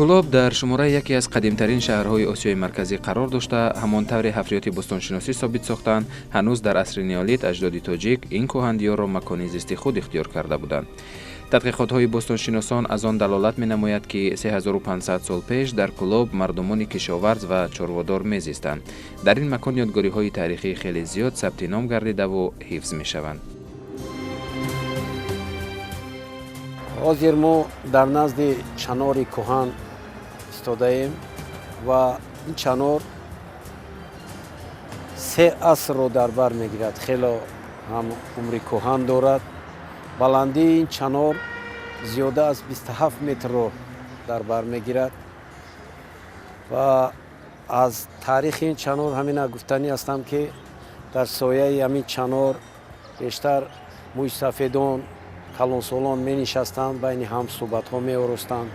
Кӯлоб дар шумораи яке аз қадимтарин шаҳрҳои Осиёи Марказӣ қарор дошта, ҳамон тавре ҳафриёти бостоншиносӣ собит сохтанд, ҳанӯз дар асри неолит аҷдоди тоҷик ин кӯҳандиёрро макони зисти худ ихтиёр карда буданд. Тадқиқотҳои бостоншиносон аз он далолат менамояд, ки 3500 сол пеш дар Кӯлоб мардумони кишоварз ва чорводор мезистанд. Дар ин макон ёдгориҳои таърихӣ хеле зиёд сабти ном гардидаву ҳифз мешаванд. Ҳозир мо дар назди чанори кӯҳан истодаем ва ин чанор 3 асрро дар бар мегирад. Хело ҳам умри кӯҳан дорад. Баландии ин чанор зиёда аз 27 метрро дар бар мегирад ва аз таърихи ин чанор ҳамина гуфтанӣ ҳастам, ки дар сояи ҳамин чанор бештар мӯйсафедон, калонсолон менишастанд, байни ҳам суҳбатҳо меоростанд.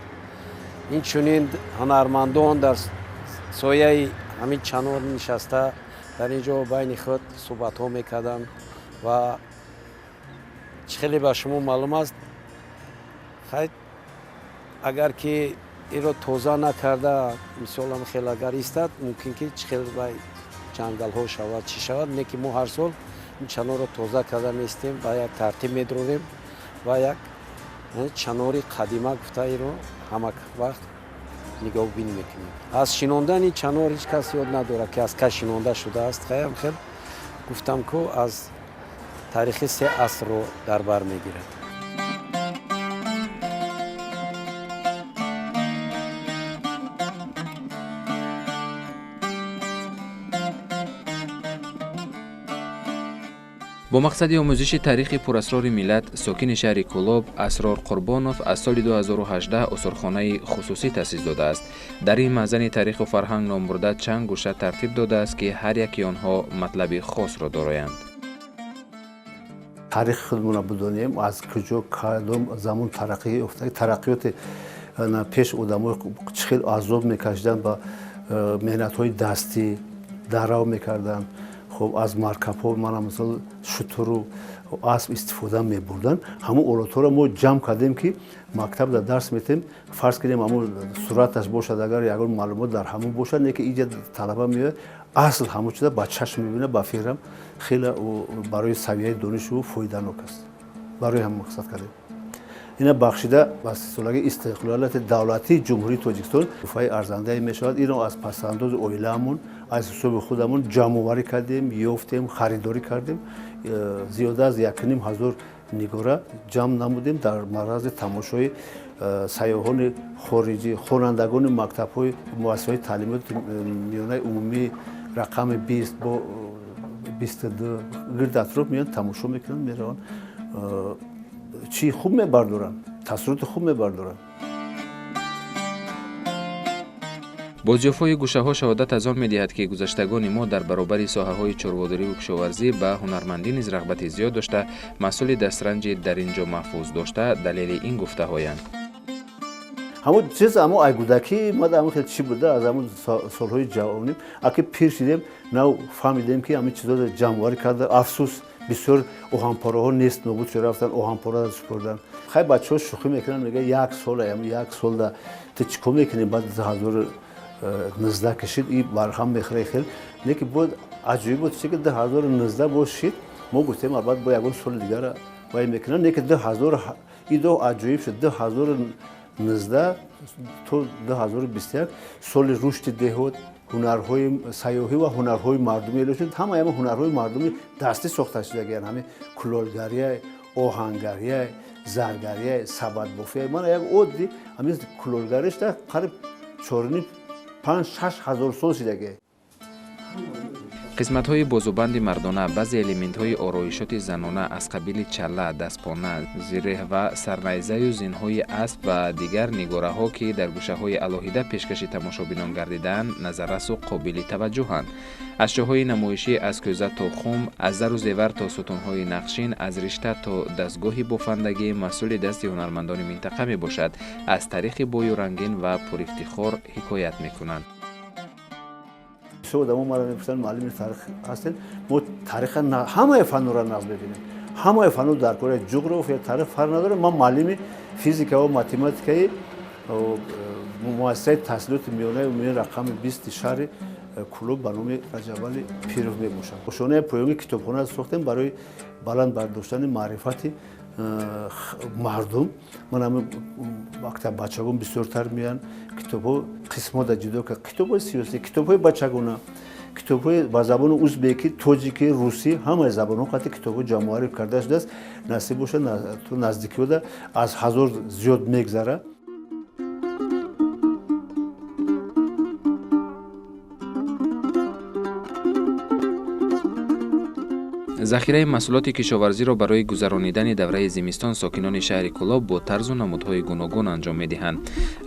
Инчунин ҳунармандон дар сояи ҳамин чанор нишаста дар ин ҷо байни худ суҳбатҳо мекарданд. Ва чӣ хеле ба шумо маълум аст, хай, агар ки инро тоза накарда, мисолам, хел агар истад, мумкин ки чӣ хел вай ҷангалҳо шавад, чӣ шавад. Не ки мо ҳар сол ин чанорро тоза карда меистем ва як тартиб медорем ва як чанори қадима гуфта инро ҳама вақт нигоҳбин мекунем. Аз шинондани чанор ҳеҷ кас ёд надорад, ки аз кай шинонда шудааст. Хаям хел гуфтам, ку аз таърихи 3 асрро дар бар мегирад. Бо мақсади омӯзиши таърихи пурасрори миллат, сокини шаҳри Кӯлоб Асрор Қурбонов аз соли 2018 осорхонаи хусусӣ таъсис додааст. Дар ин маъзани таъриху фарҳанг номбурда чанд гӯша тартиб додааст, ки ҳар яки онҳо матлаби хосро дороянд. Таърихи худмонро бидонем, аз куҷо, кадом замон тараққӣ ёфта, тараққиёти пеш одамои чӣ хел азоб мекашиданд, ба меҳнатҳои дастӣ дарав мекарданд. Хоб, аз маркабҳо, мана мисол, шутуру асп истифода мебурданд. Ҳамун олатҳоро мо ҷамъ кардем, ки мактаб дар дарс метем. Фарз кунем, ҳамун сураташ бошад, агар ягон маълумот дар ҳамун бошад, не ки иҷа талаба меояд, асл ҳамун чиза ба чашм мебинад, ба фикрам, хеле барои савияи дониши ӯ фоиданок аст. Барои ҳамин мақсад кардем. Ина бахшида ба 30-солагии истиқлолияти давлатии Ҷумҳурии Тоҷикистон туҳфаи арзандае мешавад. Ино аз пасандози оилаамон, аз ҳисоби худамон ҷамъоварӣ кардем, ёфтем, харидорӣ кардем. Зиёда аз 1500 нигора ҷамъ намудем, дар маррази тамошои сайёҳони хориҷӣ, хонандагони мактабҳои муассисаҳои таълимоти миёнаи умумии рақами 20 бо 22 гирд атроф меоянд, тамошо мекунанд, мераванд, чӣ хуб мебардоранд, таассуроти хуб мебардоранд. Бозёфтҳои гӯшаҳо шаҳодат аз он медиҳад, ки гузаштагони мо дар баробари соҳаҳои чорводориву кишоварзӣ ба ҳунармандӣ низ рағбати зиёд дошта, маҳсули дастранҷи дар ин ҷо маҳфуз дошта далели ин гуфтаҳоянд. Ҳамун чиз, ҳамун ай кӯдакӣ мада, ҳамун хел чӣ буда, аз ҳамун солҳои ҷавонӣ, аки пир шидем, нав фаҳмидем, ки ҳамин чизҳоро ҷамъоварӣ карда. Афсӯс, бисёр оҳанпораҳо нест, нобуд шуда рафтан, оҳанпора супурдан. Хай, бачаҳо шӯхӣ мекунанд, мегӯяд: «Як сол, як солда ту чӣ кор мекунӣ?» Баъд 2019 кашид, и барҳам мехӯра хел. Не ки бояд аҷоиб буд, ки 2019 боз шид. Мо гуфтем, албатта, бо ягон соли дигара вай мекунанд. Не ки 2000 и до аҷоиб шуд. 2019 то 2021 соли рушди деҳот, ҳунарҳои сайёҳӣ ва ҳунарҳои мардумӣ эълон шуд. Ҳамаи ҳама ҳунарҳои мардумӣ дастӣ сохта шудагиян, ҳамин кулолгария, оҳангария, заргария, сабадбофия. Мана як оддӣ ҳамин кулолгариш да қариб 4,5, 5-6 ҳазор сол шудагия. Қисматҳои бозубанди мардона, баъзе элементҳои ороишоти занона аз қабили чалла, дастпона, зиреҳ ва сарнайзаю зинҳои асп ва дигар нигораҳо, ки дар гӯшаҳои алоҳида пешкаши тамошобинон гардидаанд, назаррасу қобили таваҷҷӯҳанд. Ашёҳои намоишӣ аз кӯза то хум, аз зару зевар то сутунҳои нақшин, аз ришта то дастгоҳи бофандагӣ маҳсули дасти ҳунармандони минтақа мебошад, аз таърихи бою рангин ва пурифтихор ҳикоят мекунанд. Бисёр одамо маро мепурсанд, муаллими таърих ҳастед, мо таъриха ҳамаи фаннуро нағз мебинем, ҳамаи фанну дар кори ҷуғрофия, таърих фарқ надорад. Ман муаллими физика ва математикаи муассисаи таҳсилоти миёнаи умумии рақами 20 шаҳри Кӯлоб ба номи Раҷабали Пиров мебошам. Ошонаи поёнии китобхона сохтем барои баланд бардоштани маърифати мардум. Ман ҳамин мактаб бачагон бисёртар меянд, китобҳо қисмҳода ҷудо кард, китобҳои сиёсӣ, китобҳои бачагона, китобҳои ба забони узбекӣ, тоҷикӣ, русӣ, ҳамаи забонҳо қати китобҳо ҷамъоварӣ карда шудааст. Насиб бошад, ту наздикиҳода аз 1000 зиёд мегзарад. Захираи маҳсулоти кишоварзиро барои гузаронидани давраи зимистон сокинони шаҳри Кӯлоб бо тарзу намудҳои гуногун анҷом медиҳанд.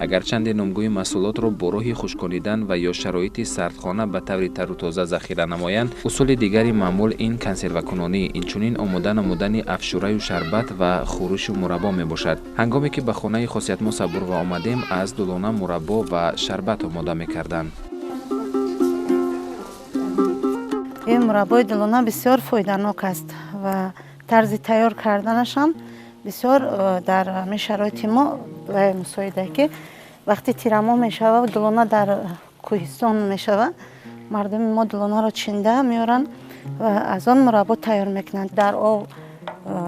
Агарчанде номгӯи маҳсулотро бо роҳи хушконидан ва ё шароити сардхона ба таври тару тоза захира намоянд, усули дигари маъмул ин консервакунонӣ, инчунин омода намудани афшураю шарбат ва хӯришу мураббо мебошад. Ҳангоме ки ба хонаи Хосиятмо Сабурова омадем, аз дулона мураббо ва шарбат омода мекарданд. Ин мураббои дилона бисёр фоиданок аст ва тарзи тайёр карданаш ҳам бисёр дар ҳамин шароити мо мусоида, ки вақти тирамо мешава, дилона дар кӯҳистон мешава, мардуми мо дилонаро чинда меоранд ва аз он мураббо тайёр мекунанд. Дар об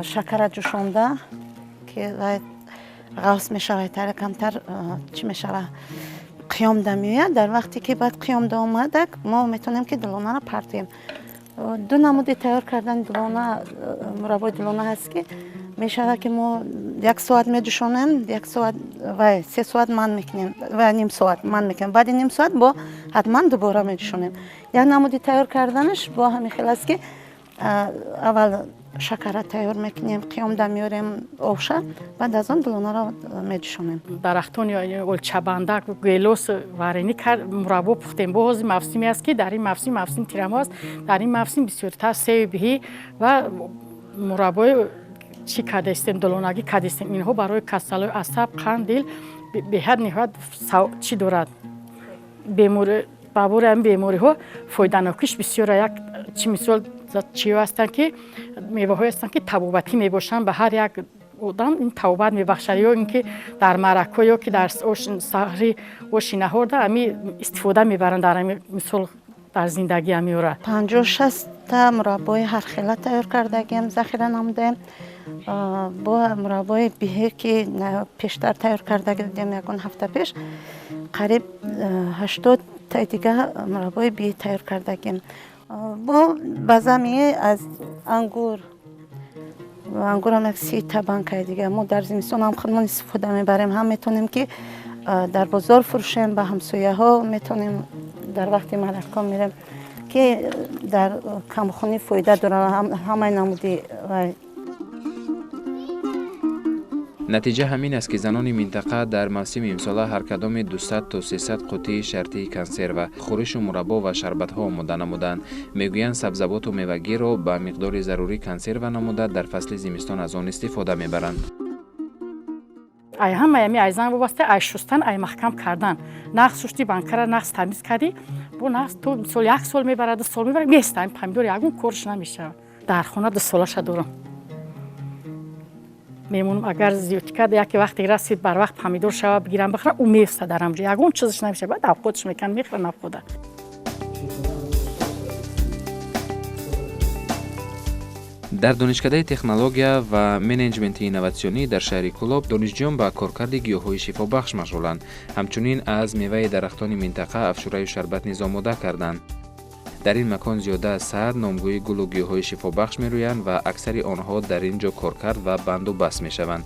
шакара ҷӯшонда, ки ғафс мешава, таре камтар чӣ мешава, қиёмда меояд. Дар вақте ки баъд қиёмда омадак, мо метавонем ки дилонаро партоем. Ду намуди тайёр кардани дилона, мураббои дилона ҳаст, ки мешавад, ки мо 1 соат меҷӯшонем, 1 соат ва 3 соат ман мекунем ва ним соат ман мекунем. Баъди ним соат бо ҳатман дубора меҷӯшонем. Як намуди тайёр карданаш бо ҳамин хел аст, ки аввал шакара тайёр мекунем, қиёмда меорем обша, баъд аз он дилонаро меҷӯшонем. Дарахтони олчабандак, гелос варенӣ мураббо пухтем. Бо ҳозир мавсиме аст, ки дар ин мавсим, мавсими тирамо аст, дар ин мавсим бисёртар себи биҳӣ ва мураббои чӣ кардастем, дилонагӣ кардастем. Инҳо барои касалҳои асаб, қанд, дил беҳад ниҳоят чӣ дорад. Ба бори ҳамин бемориҳо фоиданокиш бисёра. Як чӣ мисол чиҳо ҳастанд, ки меваҳое ҳастанд, ки табобатӣ мебошанд, ба ҳар як одам ин табобат мебахшад, ё ин ки дар маъракҳо, ё ки дар саҳри оши наҳорда ҳами истифода мебаранд, дар ҳами мисол дар зиндагӣ меорад. 50-60 та мураббои ҳархела тайёр кардагием, захира намудаем. Бо мураббои биҳе, ки пештар тайёр карда будем ягон ҳафта пеш, қариб 80 таи дига мураббои биҳе тайёр кардагием. Бо базами аз ангур, ангурам як 30 та банкаи дига мо дар зимистон ҳам худмон истифода мебарем, ҳам метавонем, ки дар бозор фурӯшем, ба ҳамсояҳо метавонем, дар вақти маъракҳо мерем, ки дар камхунӣ фоида дорад ҳамаи намуди. Натиҷа ҳамин аст, ки занони минтақа дар мавсими имсола ҳар кадоми 200 то 300 қуттии шартии консерва, хӯришу мураббо ва шарбатҳо омода намуданд. Мегӯянд, сабзавоту мевагиро ба миқдори зарурӣ консерва намуда, дар фасли зимистон аз он истифода мебаранд. Ай ҳамаи ами ай зан вобаста, ай шустан, ай маҳкам кардан. Нағз шушти банкара, нағз тамиз кардӣ, бо нағз то мисол 1 сол мебарад, 2 сол мебарад, места ами помидор ягон корш намешавад. Дар хона 2 солаша дорам. Мемонам, агар зиёдтӣ карда, яке вақте расид, барвақт помидор шава, бигирам, бихӯрам, ӯ меафтад дар ҳамҷо, ягон чизаш намешавад, баъд авқотш мекунанд, мехӯранд авқота. Дар донишкадаи технология ва менеҷменти инноватсионӣ дар шаҳри Кӯлоб донишҷӯён ба коркарди гиёҳҳои шифобахш машғуланд. Ҳамчунин аз меваи дарахтони минтақа афшураю шарбат низ омода карданд. Дар ин макон зиёда аз 100 номгӯи гулу гиёҳҳои шифобахш мерӯянд ва аксари онҳо дар ин ҷо коркард ва банду баст мешаванд.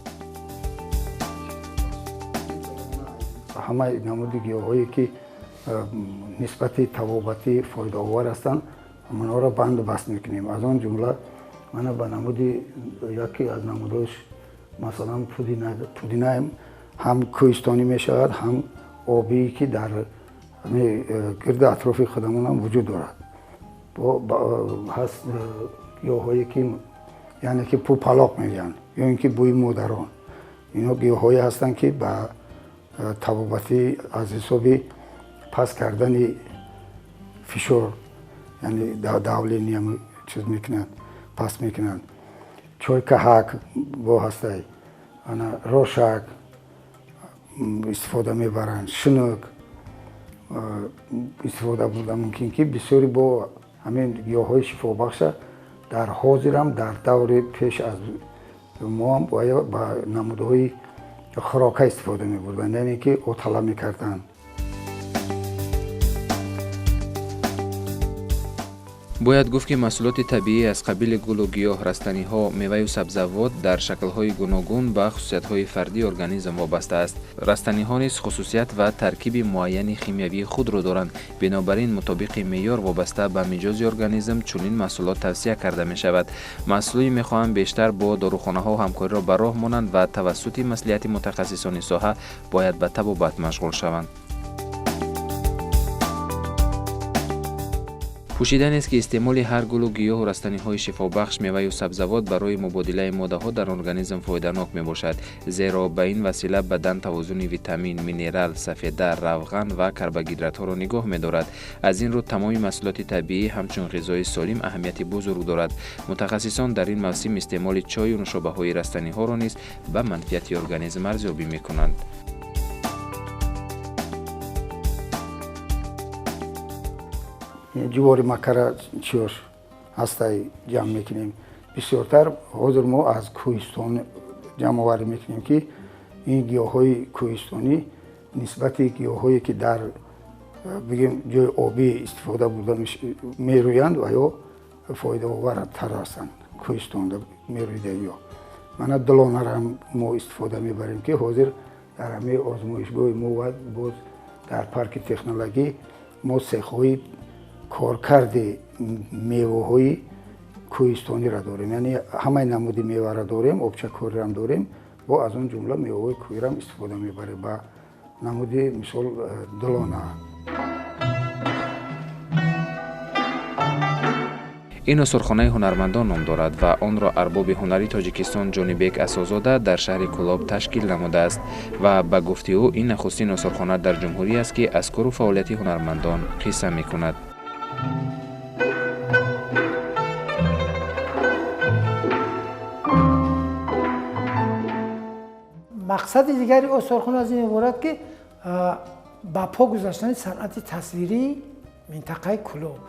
Ҳамаи намуди гиёҳҳое, ки нисбати табобатӣ фоидаовар ҳастанд, Ҳамонҳоро банду баст мекунем. Аз он ҷумла мана ба намуди яке аз намудҳош, масалан, пудинаем, ҳам кӯҳистонӣ мешавад, ҳам обие, ки дар гирду атрофи худамонам вуҷуд дорад. Ҳаст гиёҳҳое, ки яъне ки пупалоқ мегӯянд ё ин ки бӯи модарон. Инҳо гиёҳҳое ҳастанд, ки ба табобатӣ аз ҳисоби паст кардани фишор, яъне давление чиз мекунанд, паст мекунанд. Чой каҳак бо ҳастай, ана рошак истифода мебаранд, шинук истифода бурда мумкин, ки бисёре бо ҳамин гиёҳҳои шифобахша дар ҳозирам, дар даври пеш аз моам ба намудҳои хӯрока истифода мебурданд, яъне ки отала мекарданд. Бояд гуфт, ки маҳсулоти табиӣ аз қабили гулу гиёҳ, растаниҳо, меваю сабзавот дар шаклҳои гуногун ба хусусиятҳои фардии организм вобаста аст. Растаниҳо низ хусусият ва таркиби муайяни химиявии худро доранд. Бинобар ин, мутобиқи меъёр, вобаста ба миҷози организм чунин маҳсулот тавсия карда мешавад. Масъулин мехоҳанд бештар бо дорухонаҳо ҳамкориро ба роҳ монанд ва тавассути маслиҳати мутахассисони соҳа бояд ба табобат машғул шаванд. Пӯшида нест, ки истеъмоли ҳар гулу гиёҳу растаниҳои шифобахш, меваю сабзавот барои мубодилаи моддаҳо дар организм фоиданок мебошад, зеро ба ин васила бадан тавозуни витамин, минерал, сафеда, равған ва карбогидратҳоро нигоҳ медорад. Аз ин рӯ, тамоми маҳсулоти табиӣ ҳамчун ғизои солим аҳамияти бузург дорад. Мутахассисон дар ин мавсим истеъмоли чою нушобаҳои растаниҳоро низ ба манфиати организм арзёбӣ мекунанд. Ҷувори макара чиёш ҳастай, ҷамъ мекунем. Бисёртар ҳозир мо аз кӯҳистон ҷамъоварӣ мекунем, ки ин гиёҳҳои кӯҳистонӣ нисбати гиёҳҳое, ки дар, бигем, ҷои обӣ истифода бурда мерӯянд ва ё фоидаовартар ҳастанд кӯҳистонда мерӯида гиёҳ. Мана дилонарам мо истифода мебарем, ки ҳозир дар ҳамаи озмоишгоҳи мо ва боз дар парки технологӣ мо цехҳои коркарди меваҳои кӯҳистониро дорем, яъне ҳамаи намуди меваро дорем, обчакориам дорем, бо аз он ҷумла меваҳои кӯҳирам истифода мебарем ба намуди мисол дилона. Ин осорхонаи ҳунармандон ном дорад ва онро арбоби ҳунари Тоҷикистон Ҷонибек Асозода дар шаҳри Кӯлоб ташкил намудааст ва ба гуфти ӯ, ин нахустин осорхона дар ҷумҳурӣ аст, ки аз кору фаъолияти ҳунармандон қисса мекунад. Мақсади дигари осорхона аз ин иборат, ки ба по гузаштани санъати тасвирии минтақаи Кӯлоб.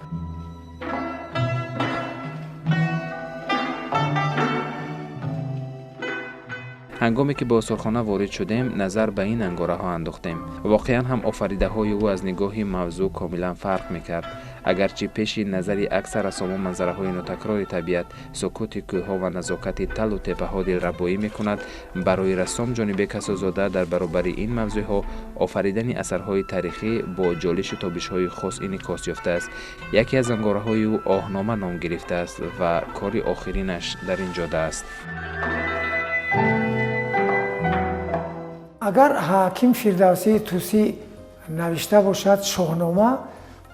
Ҳангоме ки ба осорхона ворид шудем, назар ба ин ангораҳо андохтем. Воқеан ҳам офаридаҳои ӯ аз нигоҳи мавзӯъ комилан фарқ мекард. Агарчи пеши назари аксар рассомон манзараҳои нотакрори табиат, сукути кӯҳҳо ва назокати талу теппаҳо дилрабоӣ мекунад, барои рассом Ҷонибек Асозода дар баробари ин мавзӯъҳо офаридани асарҳои таърихӣ бо ҷолишу тобишҳои хос инъикос ёфтааст. Яке аз ангораҳои ӯ «Оҳнома» ном гирифтааст ва кори охиринаш дар ин ҷода аст. Агар ҳаким Фирдавсии Тӯсӣ навишта бошад «Шоҳнома»,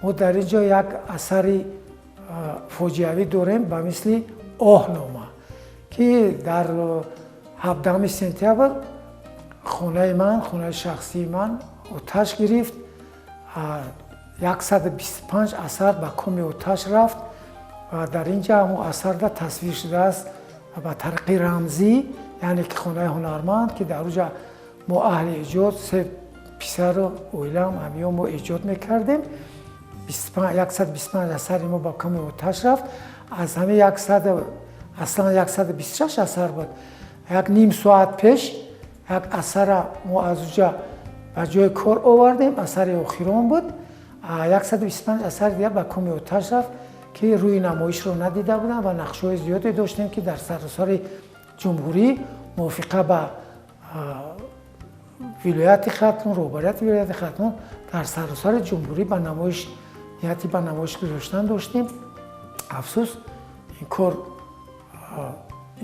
мо дар ин ҷо як асари фоҷиавӣ дорем ба мисли «Оҳнома», ки дар 17 сентябр хонаи ман, хонаи шахсии ман оташ гирифт. 125 асар ба коми оташ рафт ва дар ин ҷо ҳамон асарда тасвир шудааст ба тариқи рамзӣ, яъне ки хонаи ҳунарманд, ки дар оҷа мо аҳли эҷод, се писару оилаам, ҳамиё мо эҷод мекардем. 125 асари мо ба коми оташ рафт. Аз ҳамин аслан 126 асар буд. Як ним соат пеш як асара мо аз уҷа ба ҷои кор овардем, асари охирон буд. 125 асари дигар ба коми оташ рафт, ки рӯи намоишро надида будам ва нақшҳои зиёде доштем, ки дар саросари ҷумҳурӣ мувофиқа ба вилояти Хатлон, роҳбарияти вилояти Хатлон, дар саросари ҷумҳурӣ ба намоиш, нияти ба намоиш гузоштан доштем. Афсӯс, ин кор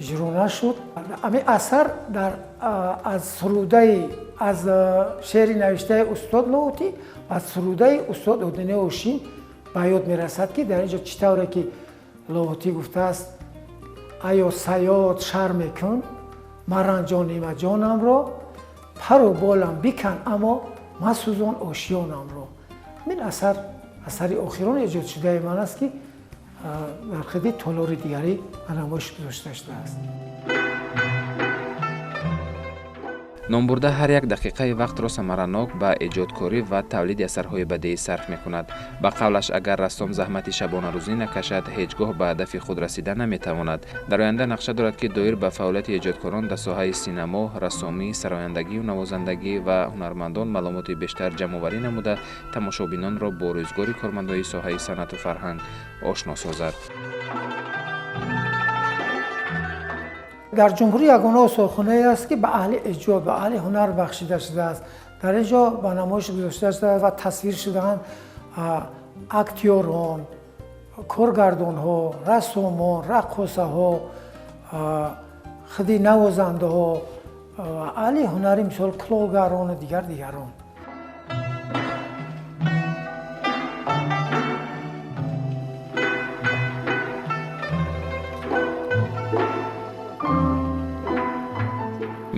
иҷро нашуд. Ҳамин асар дар аз сурудаи, аз шеъри навиштаи устод Лоҳутӣ ва сурудаи устод Одинаи Ҳошим ба ёд мерасад, ки дар ин ҷо чӣ тавре ки Лоҳутӣ гуфтааст: «Аё саёд, шар мекун, маранҷон нимаҷонамро, пару болам бикан, аммо масӯзон ошёнамро». Ин асар асари охирон эҷодшудаи ман аст, ки дар хиди толори дигарӣ ба намоиш гузошта шудааст. Номбурда ҳар як дақиқаи вақтро самаранок ба эҷодкорӣ ва тавлиди асарҳои бадеӣ сарф мекунад. Ба қавлаш, агар рассом заҳмати шабонарӯзӣ накашад, ҳеҷ гоҳ ба ҳадафи худ расида наметавонад. Дар оянда нақша дорад, ки доир ба фаъолияти эҷодкорон дар соҳаи синамо, рассомӣ, сарояндагию навозандагӣ ва ҳунармандон маълумоти бештар ҷамъоварӣ намуда, тамошобинонро бо рӯзгори кормандони соҳаи санъату фарҳанг ошно созад. Дар ҷумҳурӣ ягона осорхонае аст, ки ба аҳли эҷод, ба аҳли ҳунар бахшида шудааст. Дар ин ҷо ба намоиш гузошта шудааст ва тасвир шудаанд актёрон, коргардонҳо, рассомон, раққосаҳо, худи навозандаҳо, аҳли ҳунари, мисол, кулолгарону дигар дигарон.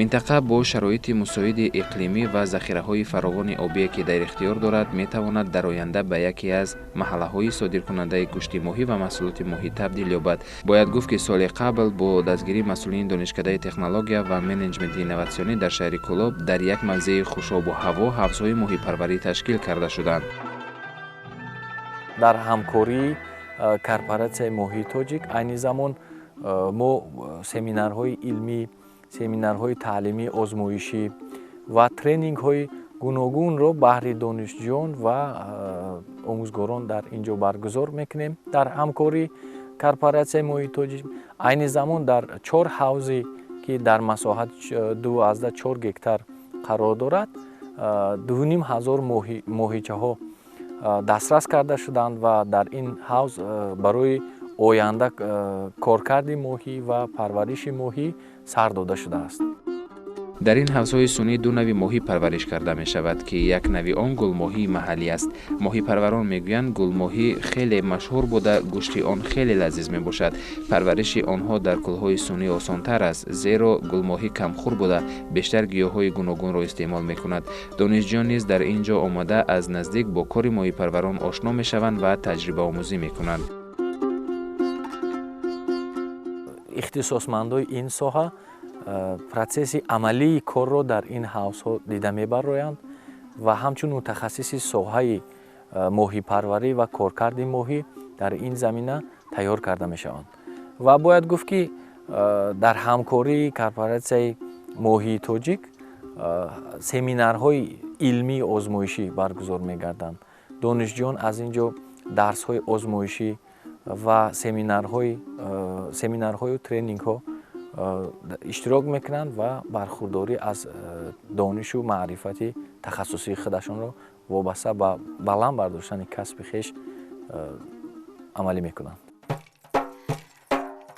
Минтақа бо шароити мусоиди иқлимӣ ва захираҳои фаровони обие, ки дар ихтиёр дорад, метавонад дар оянда ба яке аз маҳаллаҳои содиркунандаи гӯшти моҳӣ ва маҳсулоти моҳӣ табдил ёбад. Бояд гуфт, ки соли қабл бо дастгирии масъулини Донишкадаи технология ва менеҷменти инноватсионӣ дар шаҳри Кӯлоб дар як мавзеи хушобу ҳаво ҳавзҳои моҳипарварӣ ташкил карда шуданд. Дар ҳамкории корпоратсияи моҳии тоҷик айни замон мо семинарҳои илмӣ, семинарҳои таълимӣ, озмоишӣ ва тренингҳои гуногунро баҳри донишҷӯён ва омӯзгорон дар ин ҷо баргузор мекунем. Дар ҳамкории корпоратсияи моҳии тоҷик айни замон дар чор ҳавзе, ки дар масоҳат 2,4 гектар қарор дорад, 2500 моҳичаҳо дастрас карда шуданд ва дар ин ҳавз барои оянда коркарди моҳӣ ва парвариши моҳӣ сар дода шудааст. Дар ин ҳавзҳои сунъӣ ду нави моҳӣ парвариш карда мешавад, ки як нави он гулмоҳии маҳаллӣ аст. Моҳипарварон мегӯянд, гулмоҳӣ хеле машҳур буда, гӯшти он хеле лазиз мебошад. Парвариши онҳо дар кӯлҳои сунъӣ осонтар аст, зеро гулмоҳӣ камхӯр буда, бештар гиёҳҳои гуногунро истеъмол мекунад. Донишҷӯён низ дар ин ҷо омада, аз наздик бо кори моҳипарварон ошно мешаванд ва таҷрибаомӯзӣ мекунанд. Ихтисосмандои ин соҳа процесси амалии корро дар ин ҳавзҳо дида мебароянд ва ҳамчун мутахассиси соҳаи моҳипарварӣ ва коркарди моҳӣ дар ин замина тайёр карда мешаванд. Ва бояд гуфт, ки дар ҳамкории корпоратсияи моҳии тоҷик семинарҳои илмии озмоишӣ баргузор мегарданд. Донишҷӯён аз ин ҷо дарсҳои озмоишӣ ва семинарҳою тренингҳо иштирок мекунанд ва бархурдорӣ аз донишу маърифати тахассусии худашонро вобаста ба баланд бардоштани касби хеш амалӣ мекунанд.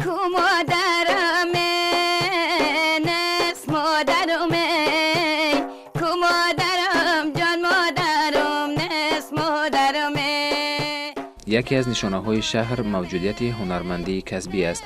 Ку модарам, нест модарам, ку модарам, ҷон модарам, нест модарам. Яке аз нишонаҳои шаҳр мавҷудияти ҳунармандии касбӣ аст.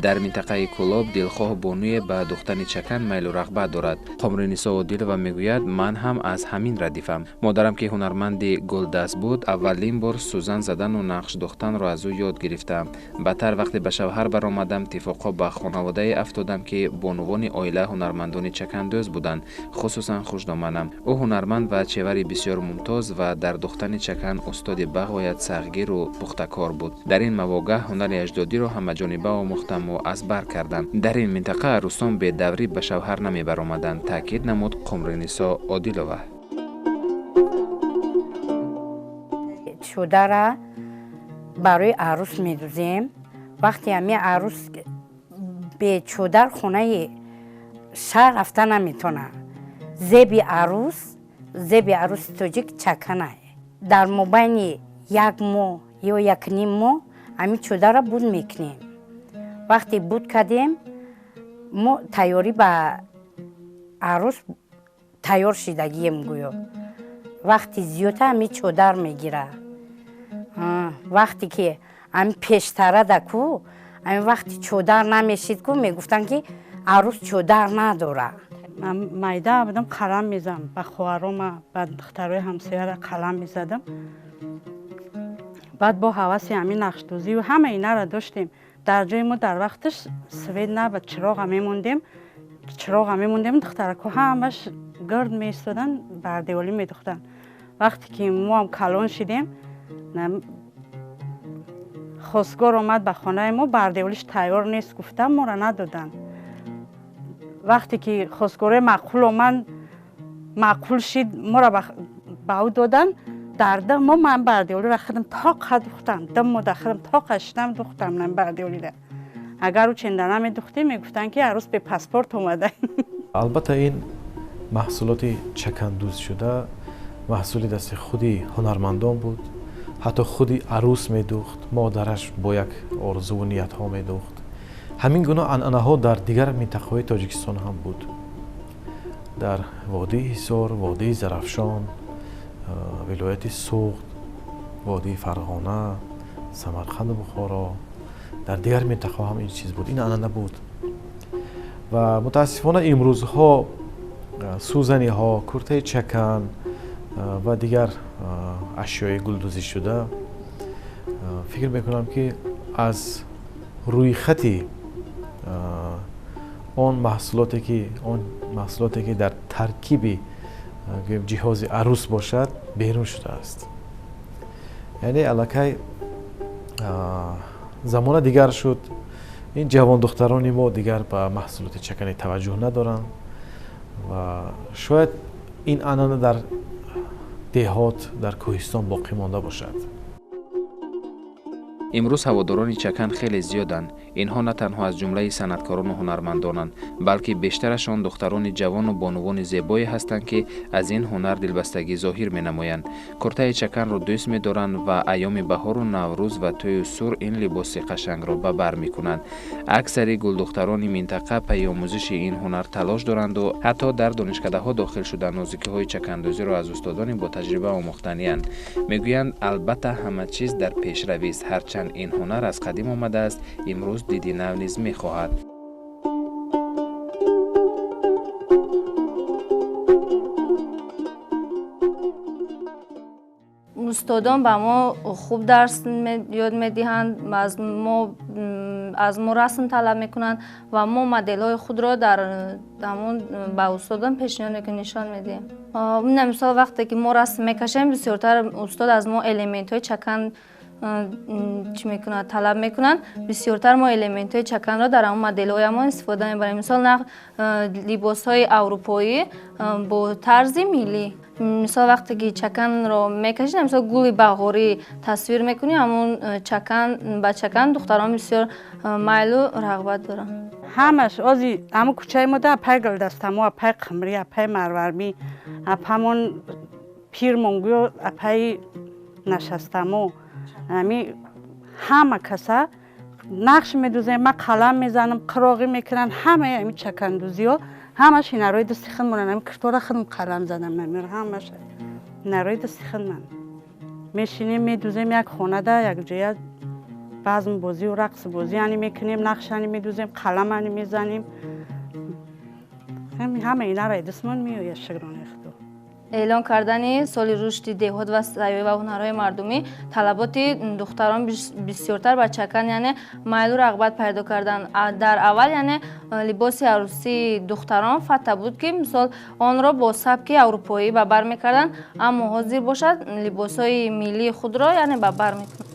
Дар минтақаи Кӯлоб дилхоҳ бонуе ба духтани чакан майлу рағбат дорад. Қомринисо Одилова мегӯяд: «Ман ҳам аз ҳамин радифам. Модарам, ки ҳунарманди гулдаст буд, аввалин бор сӯзан задану нақш духтанро аз ӯ ёд гирифтам. Баъдтар, вақте ба шавҳар баромадам, иттифоқо ба хонаводае афтодам, ки бонувони оила ҳунармандони чакандӯз буданд, хусусан хушдоманам. Ӯ ҳунарманд ва чевари бисёр мумтоз ва дар духтани чакан устоди бағоят сахтгиру пухтакор буд. Дар ин мавогаҳ ҳунари аҷдодиро ҳамаҷониба омӯхтаму аз бар кардам. Дар ин минтақа арӯсон бедаврӣ ба шавҳар намебаромаданд», таъкид намуд Қумринисо Одилова. Чудара барои арӯс медузем. Вақте ҳами арӯс бечудар хонаи шаҳр рафта наметавонад. Зеби арӯс, зеби арӯси тоҷик чакана. Дар мобайни як моҳ ё якним моҳ Ҳамин чодарро буд мекунем. Вақте буд кардем, мо тайёрӣ ба арӯс тайёр шидагием гӯё. Вақти зиёда ҳамин чодар мегира. Вақте ки ҳамин пештара да ку, ҳамин вақти чодар намешид ку, мегуфтанд ки арӯс чодар надора. Ман майда будам, қалам мезам, ба хоҳарома, ба духтарои ҳамсояра қалам мезадам. Баъд бо ҳаваси ҳамин нақшдӯзию ҳама инара доштем. Дар ҷои мо дар вақташ свет набуд, чироға мемондем, чироға мемондем, духтарако ҳамаш гирд меистоданд, бардеволӣ медухтанд. Вақте ки мо ҳам калон шидем, хостгор омад ба хонаи мо, бардеволиш тайёр нест гуфтам, моро надоданд. Вақте ки хостгорҳои маъқул омад, маъқул шид, моро ба ӯ доданд. Дар ду моҳ ман бардеволиро худам тоқа духтам, 2 моҳ дар худам тоқа шидам духтам ман бардеволиро. Агар ӯ ченда намедухтем, мегуфтанд ки арӯс бе паспорт омада. Албатта ин маҳсулоти чакандӯз шуда маҳсули дасти худи ҳунармандон буд. Ҳатто худи арӯс медухт, модараш бо як орзуву ниятҳо медухт. Ҳамин гуна анъанаҳо дар дигар минтақаҳои Тоҷикистон ҳам буд. Дар водии Ҳисор, водии Зарафшон, вилояти Суғд, водии Фарғона, Самарқанду Бухоро, дар дигар минтақаҳо ҳам ин чиз буд, ин анъана буд. Ва мутаассифона имрӯзҳо сӯзаниҳо, куртаи чакан ва дигар ашёи гулдӯзӣ шуда, фикр мекунам ки аз рӯйхати он маҳсулоте ки дар таркиби ҷиҳози арӯс бошад берун шудааст. Яъне аллакай замона дигар шуд. Ин ҷавондухтарони мо дигар ба маҳсулоти чаканӣ таваҷҷӯҳ надоранд ва шояд ин анъана дар деҳот, дар кӯҳистон боқӣ монда бошад. Имрӯз ҳаводорони чакан хеле зиёданд. Инҳо на танҳо аз ҷумлаи санъаткорону ҳунармандонанд, балки бештарашон духтарони ҷавону бонувони зебое ҳастанд, ки аз ин ҳунар дилбастагӣ зоҳир менамоянд. Куртаи чаканро дӯст медоранд ва айёми баҳору наврӯз ва тӯю сур ин либоси қашангро ба бар мекунанд. Аксари гулдухтарони минтақа пайи омӯзиши ин ҳунар талош доранду ҳатто дар донишкадаҳо дохил шуда нозикиҳои чакандӯзиро аз устодони ботаҷриба омӯхтаниянд. Мегӯянд, албатта ҳама чиз дар пешравист, ҳарчанд ин ҳунар аз қадим омадааст, имрӯз диди нав низ мехоҳад. Устодон ба мо хуб дарс ёд медиҳанд, аз мо расм талаб мекунанд ва мо моделҳои худро дар ҳамон ба устодон пешниҳод мекунем, нишон медиҳем. Мисол вақте ки мо расм мекашем, бисёртар устод аз мо элементҳои чакан чӣ мекунад, талаб мекунанд. Бисёртар мо элементҳои чаканро дар ҳамон моделҳоямон истифода мебарем. Мисол либосҳои аврупоӣ бо тарзи миллӣ. Мисол вақте ки чаканро мекашем, мисол гули бағорӣ тасвир мекунем, ҳамон чакан ба чакан духтарон бисёр майлу рағбат доранд. Ҳамаш ози ҳамон кӯчаи мо да апай гулдастамо, апай қимрӣ, апай марвармӣ, апамон пирмон гӯё апаи нашастамо. Ами ҳама каса нақш медӯзем, ман қалам мезанам, қироғӣ мекунанд, ҳамаи ами чакандӯзиҳо ҳамаш ҳунарои дасти худмонанд. Ами киртора худам қалам задам, ҳамаш ҳунарои дасти худманд. Мешинем, медӯзем як хонада, як ҷоя базмбозию рақсбозӣ ани мекунем, нақш ани медӯзем, қалам ани мезанем. Ҳама инаро дастмон меояд, шукронаи Худо. Эълон кардани соли рушди деҳот ва сайёҳӣ ва ҳунарҳои мардумӣ талаботи духтарон бисёртар ба чакан, яъне майлу рағбат пайдо кардан. Дар аввал яъне либоси арӯсии духтарон фата буд, ки мисол онро бо сабки аврупоӣ ба бар мекарданд, аммо ҳозир бошад либосҳои миллии худро яъне ба бар мекунанд.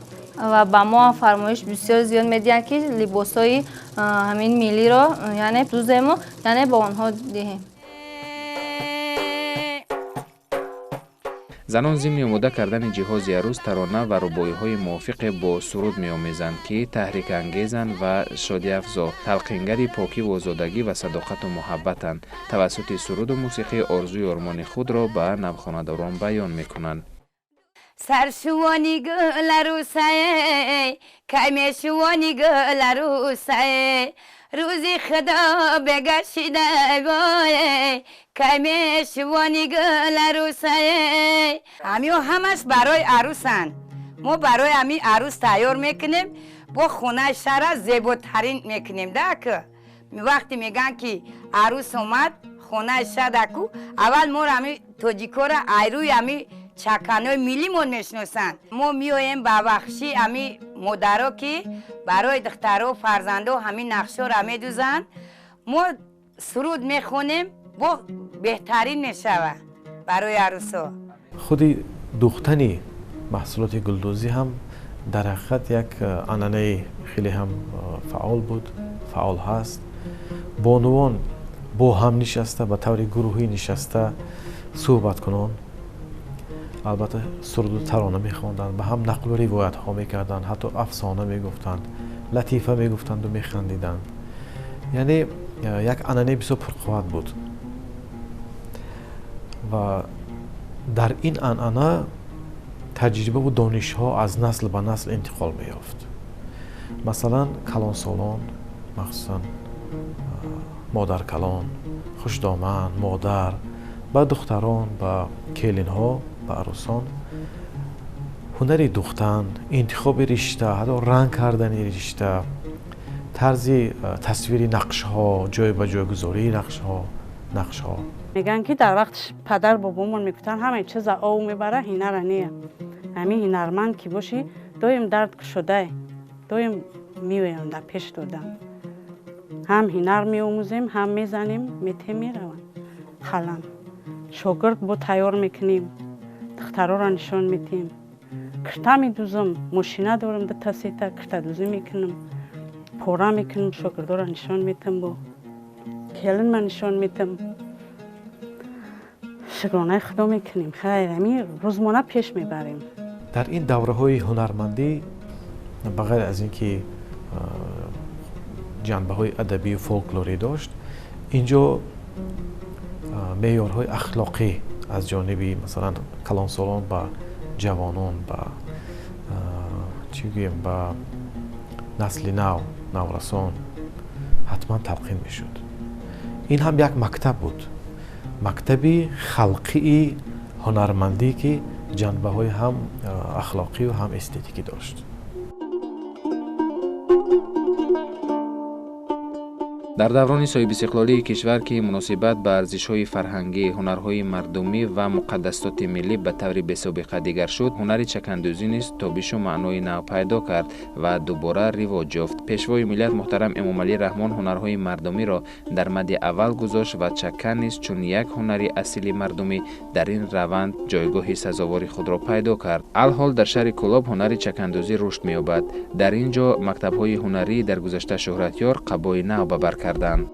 Ва ба мо ҳам фармоиш бисёр зиёд медиҳанд, ки либосҳои ҳамин миллиро яъне дӯзему яъне ба онҳо диҳем. Занон зимни омода кардани ҷиҳози арӯс тарона ва рубоиҳои мувофиқе бо суруд меомезанд, ки таҳрикангезанд ва шодиафзо, талқингари покиву озодагӣ ва садоқату муҳаббатанд. Тавассути суруду мусиқӣ орзуи ормони худро ба навхонадорон баён мекунанд. Саршувони гул арӯсае, кай мешувони гул арӯсае, рӯзи худо бегашида вое, кай мешувони гул арӯсае. Ҳамиҳо ҳамаш барои арӯсанд. Мо барои ҳамин арӯс тайёр мекунем, бо хонаи шаҳра зеботарин мекунем. Даку вақте мегӯянд ки арӯс омад хонаи шаҳраку, аввал моро ҳамин тоҷикоро айрӯи ҳамин чаканои миллимон мешиносанд. Мо меоем ба вахши ҳамин модаро, ки барои духтаро фарзандо ҳамин нақшҳоро медӯзанд. Мо суруд мехонем, бо беҳтарин мешавад барои арӯсо. Худи духтани маҳсулоти гулдӯзӣ ҳам дар ҳақиқат як анъанаи хеле ҳам фаъол буд, фаъол ҳаст. Бонувон бо ҳам нишаста, ба таври гурӯҳӣ нишаста суҳбаткунон, албатта суруду тарона мехонданд, ба ҳам нақлу ривоятҳо мекарданд, ҳатто афсона мегуфтанд, латифа мегуфтанду механдиданд. Яъне як анъанаи бисёр пурқувват буд ва дар ин анъана таҷрибаву донишҳо аз насл ба насл интиқол меёфт. Масалан, калонсолон, махсусан модаркалон, хушдоман, модар ба духтарон, ба келинҳо, ба арӯсон ҳунари духтан, интихоби ришта, ҳатто ранг кардани ришта, тарзи тасвири нақшҳо, ҷой ба ҷойгузории нақшҳо. Мегӯянд ки дар вақт падар бобомон мегуфтанд, ҳамаи чиза ов мебара, ҳинара не. Ҳамин ҳунарманд ки бошӣ, доим дард кушодае, доим меоянд дар пеш додам. Ҳам ҳунар меомӯзем, ҳам мезанем, метем, мераванд. Халам шогирд бо тайёр мекунем, духтароро нишон медиҳем. Кирта медӯзам, мошина дорам, дута сета киртадӯзӣ мекунам, пора мекунам, шогирдоро нишон медиҳам, бо келинма нишон медиҳам. Шукронаи худо мекунем. Хайр, ҳамин рӯзмона пеш мебарем. Дар ин давраҳои ҳунармандӣ ба ғайр аз ин ки ҷанбаҳои адабию фолклорӣ дошт, инҷо меъёрҳои ахлоқӣ аз ҷониби масалан калонсолон ба ҷавонон, ба чӣ гӯем, ба насли нав, наврасон ҳатман талқин мешуд. Ин ҳам як мактаб буд, мактаби халқии ҳунармандӣ, ки ҷанбаҳои ҳам ахлоқию ҳам эстетикӣ дошт. Дар даврони соҳибистиқлолии кишвар, ки муносибат ба арзишҳои фарҳангӣ, ҳунарҳои мардумӣ ва муқаддасоти миллӣ ба таври бесобиқа дигар шуд, ҳунари чакандӯзӣ низ тобишу маънои нав пайдо кард ва дубора ривоҷ ёфт. Пешвои миллат муҳтарам Эмомалӣ Раҳмон ҳунарҳои мардумиро дар мадди аввал гузошт ва чакан низ чун як ҳунари асили мардумӣ дар ин раванд ҷойгоҳи сазовори худро пайдо кард. Алҳол дар шаҳри Кӯлоб ҳунари чакандӯзӣ рушд меёбад. Дар ин ҷо мактабҳои ҳунарии дар гузашта шӯҳратёр қабои нав ба бар карданд.